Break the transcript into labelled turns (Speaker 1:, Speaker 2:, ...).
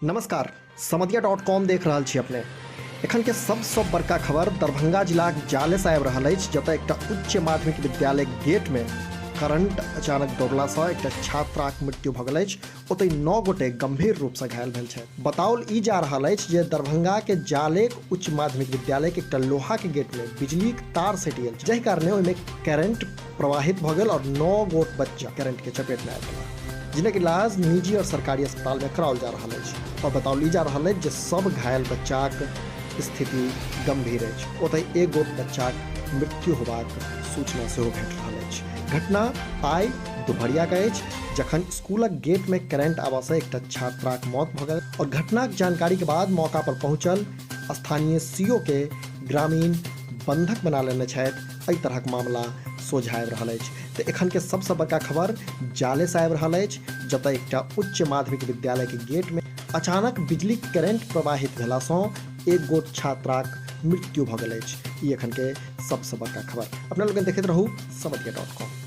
Speaker 1: नमस्कार, समदिया dot com देख रहल छी अपने। एखन के सबसँ बड़का खबर दरभंगा जिलाक जाले से आबि रहल अछि, जतय एकटा उच्च माध्यमिक विद्यालय गेट में करंट अचानक दौड़लासँ एकटा छात्राक मृत्यु भऽ गेल अछि, ओतहि 9 गोटे गंभीर रूपसँ घायल भेल छथि। बताओल ई जा रहल अछि जे दरभंगा के जालेक उच्च माध्यमिक विद्यालय के एकटा लोहा के गेट में बिजलीक तार सटि गेल, जाहि कारणे ओहिमे करंट प्रवाहित भऽ गेल और 9 गोट बच्चा करंट के चपेट में आबि गेला, जिनक इलाज निजी और सरकारी अस्पताल में कराओल जा रहल अछि। और बताओल ई जा रहल अछि जे सब घायल बच्चाक स्थिति गंभीर अछि, ओतहि एक गोट बच्चाक मृत्यु होबाक सूचना सेहो भेट रहल अछि। घटना आइ दुपहरिया के अछि, जखन स्कूलक गेट में करंट आबऽ से एकटा छात्राक मौत भऽ गेल और घटनाक जानकारी के बाद मौका पर पहुंचल स्थानीय सीओ के ग्रामीण बंधक बना लेने छथि। एहि तरहक मामला सोझा आबि रहल अछि। तऽ एखन के सबसँ बड़का खबर जाले से आबि रहल अछि, जतय एकटा उच्च माध्यमिक विद्यालय के गेट में अचानक बिजली करंट प्रवाहित भेला सँ एक गोट छात्राक मृत्यु भऽ गेल अछि। ई एखन के सबसँ बड़का खबर। अपना लोकनि देखैत रहू समदिया डॉट कॉम।